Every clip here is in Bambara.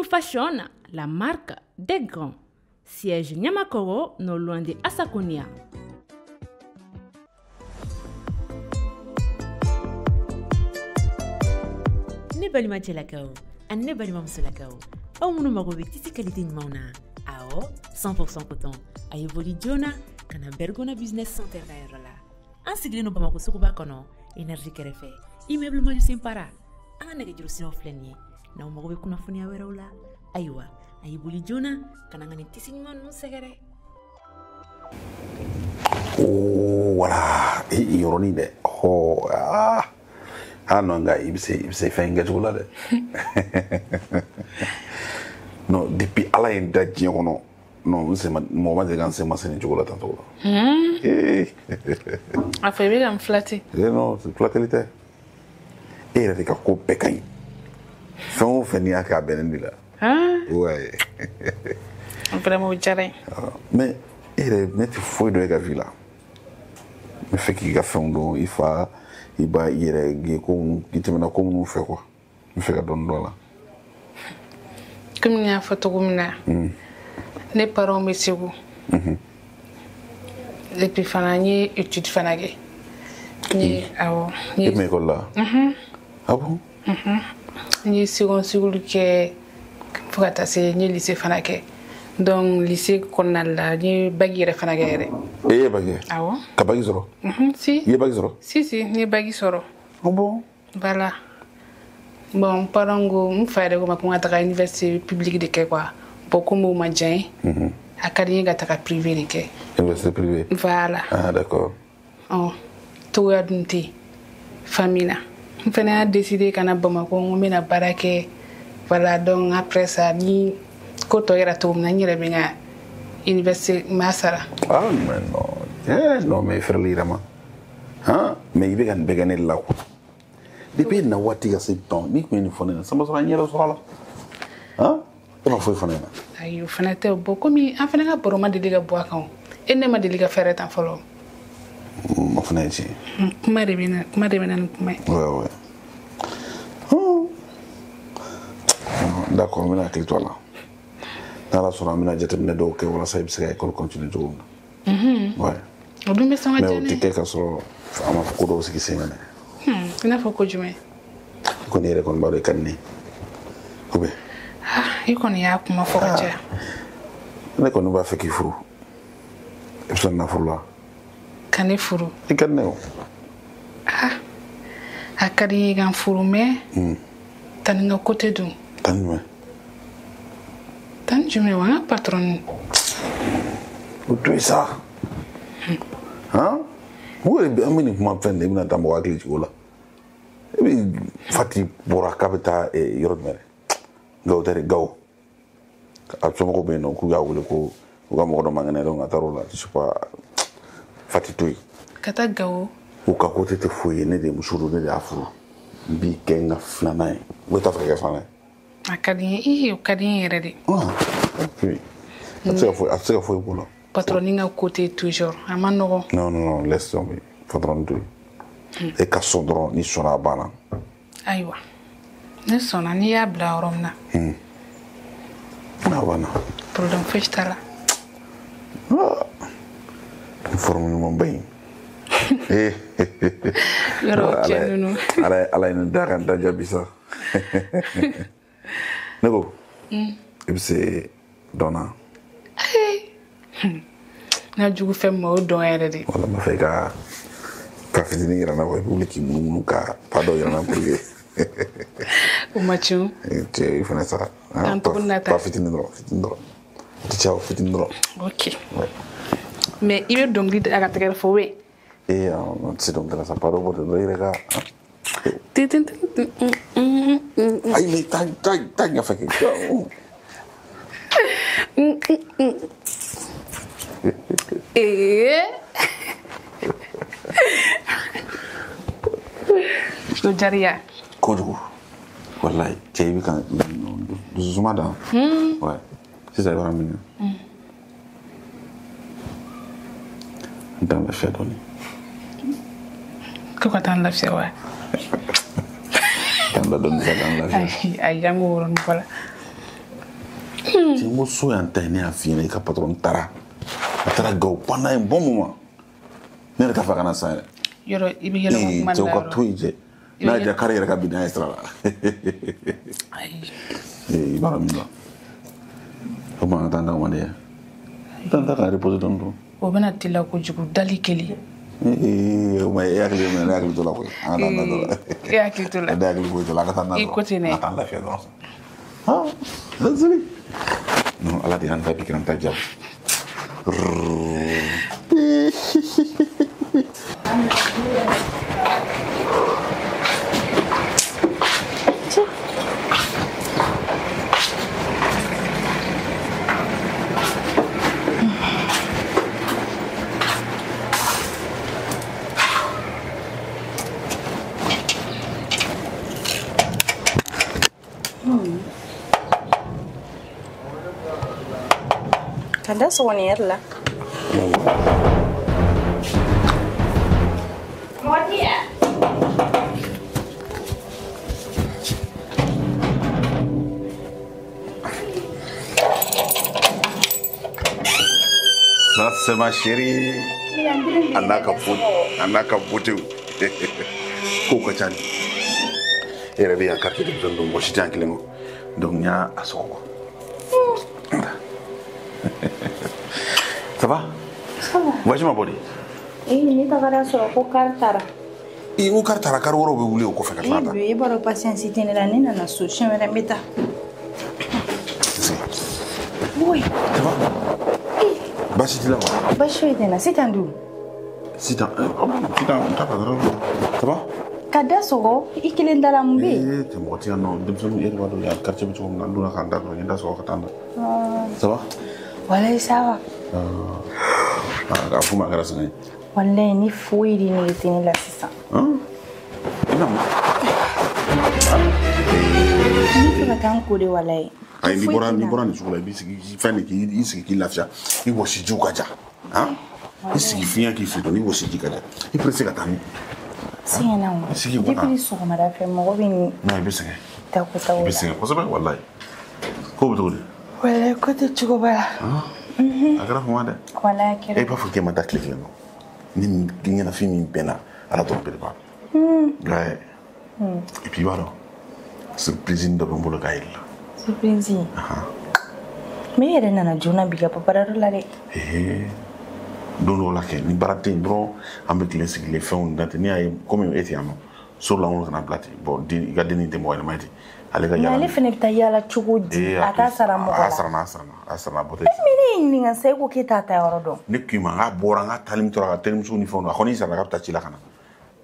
Kunu Fashion, la marque des grands. Siège Niamakoro, non loin de Assakonia. Ne balima cɛlakaw ani ne balima musolakaw, aw minnu mago bɛ tissu qualité ɲumanw na, awɔ, 100% coton, a ye boli joona ka na Bergona Business Center ka yɔrɔ la. An sigilen don Bamakɔ suguba kɔnɔ, énergie kɛrɛfɛ, immeuble Maju Para. An ka nɛgɛjuru siraw filɛ nin ye. N'aw mago bɛ kunnafoniya wɛrɛw la, ayiwa, a ye boli joona ka na n ka nin tissu ɲuman ninnu sɛgɛrɛ. Oh, voilà, yɔrɔnin dɛ. Oh, ah. Ah non, nka i bɛ se fɛn kɛcogo la dɛ. Non, depuis Ala ye n da diɲɛ kɔnɔ, non, n sen ma, mɔgɔ ma deli ka n sen ma se nin cogo la tan cogo la. Eh. A fɔ i bɛ ka n filati. Eh non, furakɛli tɛ. E yɛrɛ de ka ko bɛɛ ka ɲi. Fɛn o fɛn n'i y'a kɛ, a bɛnnen de la. Ouais. Vraiment, o diyara n ye. Mais e yɛrɛ, ne tɛ foyi dɔn e ka vie la. N bɛ fɛ k'i ka fɛnw dɔn, i fa, i ba, i yɛrɛ ye ko minnu, i tɛmɛna ko minnu fɛ quoi. N bɛ fɛ ka dɔɔni dɔn a la. Komi n y'a fɔ cogo min na, ne parents bɛ Segu. Et puis fana, n ye étude fana kɛ. N ye, awɔ, n E ye tun bɛ école la? Ah bon? N ye second cycle kɛ fo ka taa se n ye lycée fana kɛ. Donc lycée kɔnɔna la, n ye bac yɛrɛ fana kɛ yɛrɛ. E ye bac kɛ? Awɔ. Ka bac sɔrɔ? Si. I ye bac sɔrɔ? Si, si, n ye bac sɔrɔ. Ah bon? Voilà. Bon, n parents ko, n fa yɛrɛ ko ma ko n ka taga université publique de kɛ quoi. Bon, komi o ma diya n ye, a ka di n ye ka taga privé de kɛ. Université privée. Voilà. Ah d'accord. Ɔ, togoya dun tɛ yen famille na. N fana y'a décidé ka na Bamakɔ, n ko n bɛna baara kɛ. Voilà, donc après ça, ni ko tɔ yɛrɛ cogo min na, n yɛrɛ bɛ n ka université n b'a sara. Ah mais non. Eh non, mais frère yɛrɛ ma. Han, mais i bɛ ka nin bɛɛ kɛ ne de la quoi. Depuis e na waati ka se dɔn, n'i tun ye nin fɔ ne ɲɛna, san ma sɔrɔ an ɲɛ dɔ sɔrɔ a la. Han? E ma foyi fɔ ne ɲɛna. Ayi, o fana tɛ o. Bon, komi an fana ka baro ma deli ka bɔ a kan o. E ne ma deli ka fɛɛrɛ tan fɔlɔ. O fana ye tiɲɛ ye. Kuma de bɛ na, kuma de bɛ na ni kuma ye. Ouais. Hmm. D'accord, n bɛna hakili to a la. N'Ala sɔnna, an bɛna jateminɛ dɔw kɛ walasa i bɛ se ka école continuer cogo min na. Ouais. O dun bɛ sɔn ka Mais diya o ne tɛ ye. kɛ ka sɔrɔ an ma ko dɔw sigi sen kan dɛ. I n'a fɔ ko jumɛn? I kɔni yɛrɛ kɔni b'a dɔn i ka di ne ye. Ou bien? Ah, i kɔni y'a kuma fɔ ka caya. Ne kɔni b'a fɛ k'i furu. I bɛ sɔn na furu la? Ka ne furu? I ka di ne ye o. Ah, a ka di n ye ka n furu, mais tani ka côté dun. Tan jumɛn? Tani jumɛn wa? N ka patron. O to yen sa. Han? Mun yɛrɛ bɛ an bɛ nin kuma fɛn nin, i bɛna taa mɔgɔ hakili jigin o la. E bɛ Fati bɔra k'a bɛ taa yɔrɔ jumɛn dɛ? Gawo tɛ dɛ, Gawo. A somɔgɔw bɛ yen nɔ k'u y'a wele ko u ka mɔgɔ dɔ man kɛnɛ, donc a taara o la, je sais pas. Fati to yen. Ka taa Gawo? U ka côté tɛ foyi ye, ne de ye muso don, ne de y'a furu. N b'i kɛ n ka filanan ye. O t'a fɛ ka kɛ filanan ye? A ka di n ye, ii, o ka di n ye yɛrɛ de. Ah, ok. A tɛ se ka foyi, a tɛ se ka foyi b'o la. Patron ka côté toujours a ma nɔgɔn. Non, non, non, laisse tomber. Patron to yen. E ka sɔn dɔrɔn, n'i sɔnna, a banna. Ayiwa, ne sɔnna, n'i y'a bila yɔrɔ min na. A banna. Problème fosi t'a la. Ah, nin forme ɲumanba in. Eh, Yɔrɔ cɛ ninnu. Ala ye nin da ka n da jaabi sa. Ne ko, i bɛ se dɔn na? N ka jugu fɛn min ma, o dɔn yɛrɛ de. Wala n b'a fɛ i ka ka fitinin yira n na quoi, i bɛ wuli k'i munumunu ka pas dɔw yira n na pour que O ma tiɲɛ. Cɛ, i fana sa. Kan tugun na ta. Pas fitinin dɔrɔn, fitinin dɔrɔn. O tɛ caya o, fitinin dɔrɔn. Ok. Ouais. Mais i bɛ dɔnkili da ka tɛgɛrɛ fɔ we. Eh, non tɛ se dɔnkili la sa, pas dɔ bɔ dɛ, i yɛrɛ ka. Ayi, mais taa taa taa ɲɛfɛ kɛ. Ee, o jariya. Kojugu. Wallahi, cɛ, i bɛ ka dususuma dan. Ouais. Sisan i b'a minɛ. N t'an lafiya dɔɔni. Ko ka taa n lafiya wa? T'an la dɔɔni sa, k'an lafiya. Ayi ayi, an k'o yɔrɔnin fɔ la. Cɛ n ko so yan ta ye ne y'a f'i ɲɛna i ka patron taara. A taara Gawo pendant un bon moment. Ne yɛrɛ t'a fɛ a ka na sisan yɛrɛ. Yɔrɔ i bɛ yɛlɛ kuma Cɛ de o la ka yɔrɔ. to yen cɛ. N'a y'a diya kari yɛrɛ ka bin n'a ye sira la. Ayi. I b'a dɔn min don. O tuma an ka taa n da o man di ye. Taa n ta ka reposer dɔɔni dɔrɔn. O bɛna teliya kojugu dali kelen. O ma e hakili bɛ ne hakili t'o la koyi. An ka taa n da dɔrɔn. E hakili t'o la. Ne hakili foyi t'o la an ka taa n da dɔrɔn. I ko ten dɛ. An ka taa n lafiya dɔrɔn. Ah, désolé. Non, ala de y'an ta bi kɛra an ta diya. Ka da sɔgɔ nin yɛrɛ la. Ça, c'est ma chérie. A n'a ka beauté, a n'a ka beauté. Kow ka ca ni. E yɛrɛ bɛ yan quartier denmisɛnnin don, mɔgɔ si tɛ yan kelen kɔ. Donc n y'a sɔgɔ quoi. Ça va? Ça va. Voyage ma bɔ de. Ee ne tagara sɔrɔ ko kari taara. Ee n ko kari taara kari wɛrɛw bɛ wuli o kɔfɛ ka tila ka taa. Ee bi e b'a dɔn patience tɛ ne la ne nana so siɲɛ wɛrɛ n bɛ taa. Oui. Ça va? Baasi t'i la wa? Baasi foyi tɛ n na Sitan dun? Sitan, Sitan n t'a dɔn. Ça va? Ka da sɔgɔ i kelen da la mun bɛ yen? Ee cɛ mɔgɔ tɛ yan nɔ denmisɛnninw e yɛrɛ b'a dɔn yan quartier bɛ cogo min na n donna ka n da dɔrɔn n ye da sɔgɔ ka taa n da. Ça va? Walayi ça va. Ah, a f'u ma a kɛra sɛgɛn ye. Walayi ni foyi de nege tɛ ne la sisan. I bɛna mun? Ne bɛ fɛ ka taa n ko de walayi. Ayi n'i bɔra n'i bɔra nin sugu la i b'i sigi fɛn de k'i sigi k'i lafiya i wɔsi jiw ka ja han i sigi fiɲɛ k'i fili dɔɔni i wɔsi ji ka ja i pressé ka taa min? Sɛgɛnna o. Sigi kɔnɔ. Depuis sɔgɔmada fɛ mɔgɔ bɛ nin Non i bɛ sɛgɛn. tako tako I bɛ la. sɛgɛn kosɛbɛ walayi. Ko bɛ cogo di? Walayi ko tɛ cogo ba la. A kɛra fama dɛ. Walayi a kɛra. E b'a fɔ k'e ma da tile kelen kɔ. Ni nin ɲɛnafin min bɛnna ala dɔrɔn bɛɛ de b'a dɔn. Ouais. Et puis i b'a dɔn surprise dɔ bɛ n bolo k'a yir'i la. Surprise. Mais e yɛrɛ nana joona bi ka bɔ baarayɔrɔ la dɛ. Ee don dɔw la kɛ ni baara tɛ yen dɔrɔn an bɛ tile sigilen fɛnw dan ten n'i y'a ye komi e tɛ yan nɔ so lankolon kana bila ten bon den i ka dennin tɛ mɔgɔ ɲɛnama ye ten ale ka Mais yaala ale fɛnɛ bɛ taa yaala cogo di? A t'a sara mɔgɔ a la. sara a sara a sara a bɔtɔ Mais ne ye ɲininka sa e ko k'e t'a ta yɔrɔ dɔn. ne k'i ma n k'a bɔra n k'a taali min tora ka terimuso ni fɛnw na a kɔni sara k'a bɛ taa ci la ka na.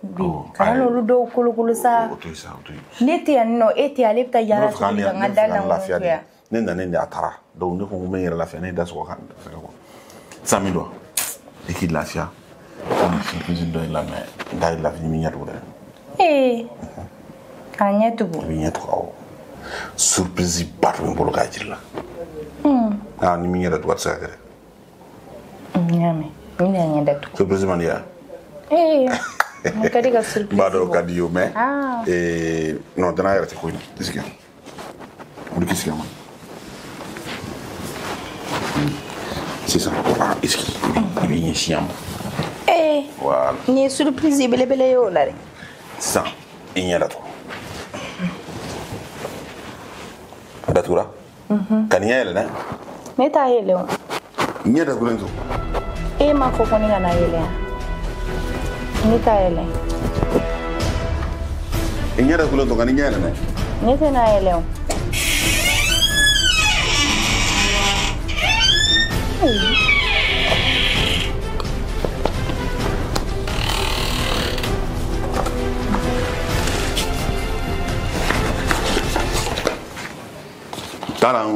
Bi kana n'olu dɔw kolokolo sa. O to yen sa o to yen. Ne tɛ yan nɔ e tɛ yan ale bɛ taa Ne yaala bɛ fɛ cogo k'an di ka n ka ne bɛ da fɛ k'an lankolon lafiya to de yan. ne nanen de a taara donc ne ko n ko n bɛ n yɛrɛ lafiya ne ye da sɔgɔ ka fɛngɛ quoi sisan min don i k'i lafiya komi surprise dɔ ye lamɛn n t'a lafiya ni min ɲɛ tugun dɛ. Ee k'a ɲɛ tugun. I bɛ ɲɛ tugun awɔ surprise ba dɔ bɛ n bolo k'a jira i la. Aa ni min ɲɛ datugu a tɛ se ka kɛ dɛ. N y'a mɛn n bɛna ɲɛ datugu. Surprise man di ya. Ee mun ka di ka surprise N b'a dɔn o bɔ. ka di ye o mais. Ah. Ee non danaya yɛrɛ tɛ ko in na i sigi yan wuli k'i sigi yan ma. Sisan voilà i sigi i b'i ɲɛsin yan ma. Ee Voilà nin ye surprise belebele ye o la dɛ. sisan i ɲɛ datugu. A datugura. Ka nin ɲɛ yɛlɛ dɛ. Ne t'a yɛlɛ o. Ɲɛ datugulen to. E m'a fɔ ko ne kana yɛlɛ yan. Ne t'a yɛlɛ. I ɲɛ datugulen to ka nin ɲɛ yɛlɛ dɛ. Ne tɛna yɛlɛ o. Taran.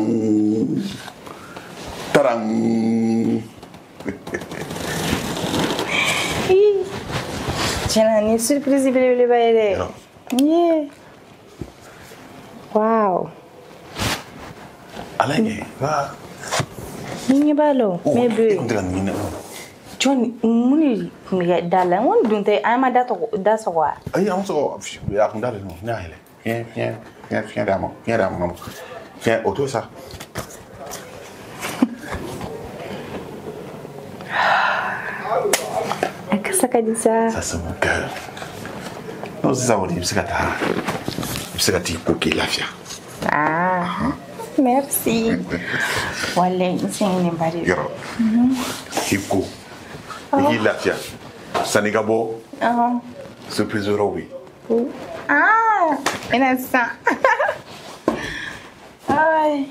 Taran. Ii tiɲɛna nin ye surprise belebeleba ye dɛ. Yɔrɔ. Ye. Waaw. Ala ye wa. Ni ɲɛ b'a la o. Mais E be kun tɛ ka nin ɲini. jɔn mun de tun bɛ kɛ da la n ko nin dun tɛ an ma da tɔgɔ da sɔgɔ wa. Ayi an sɔgɔ a kun dalen don ne y'a yɛlɛ. Fiɲɛ fiɲɛ fiɲɛ fiɲɛ d'a ma fiɲɛ d'a ma fiɲɛ o to sa. Ça ka di sa. Ça, c'est mon cœur. Non, sisan kɔni, i bɛ se ka taa, i bɛ se ka t'i ko k'i lafiya. Ah, merci. Walayi, n sɛgɛnnen ba de don. Yɔrɔ, k'i ko, i k'i lafiya. Sanni ka bɔ, surprise wɛrɛw bɛ yen. Ah, n bɛna sisan. Ay.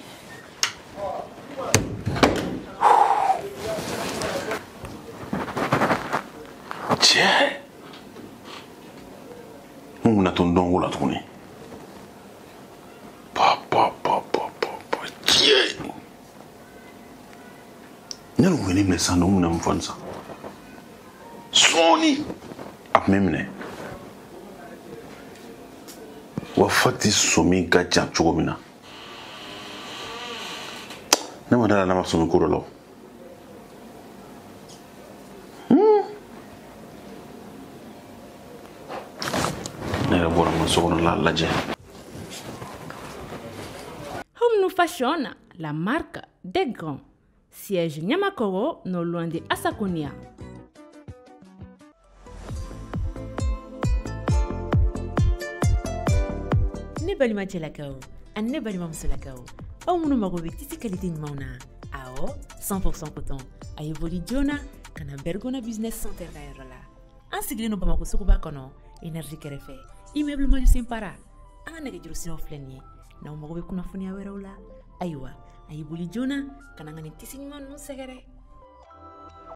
Cɛ, n kun na to n dɔnko la tuguni. Pa pa pa pa pa pa, cɛ, ne kun ye ne minɛ sisan, n kun bɛna mun fɔ nin sisan? Sɔɔni a tun bɛ minɛ. Wa Fati sɔmi ka jan cogo min na, ne ma da la n'a ma sɔmi ko dɔ la o. Ne yɛrɛ bɔra n ka so kɔnɔ la lajɛ. Home New Fashion, la marque des grands. Siège Niamakoro, non loin de Assakonia. Ne balima cɛlakaw ani ne balima musolakaw, aw minnu mago bɛ tissu qualité ɲumanw na, awɔ, 100% coton, a ye boli joona ka na Bergona Business Center ka yɔrɔ la. An sigilen don Bamakɔ suguba kɔnɔ, énergie kɛrɛfɛ, immeuble Maju Para. An ka nɛgɛjuru siraw filɛ nin ye. N'aw mago bɛ kunnafoniya wɛrɛw la, ayiwa, a ye boli joona ka na an ka nin tissu ɲuman ninnu sɛgɛrɛ.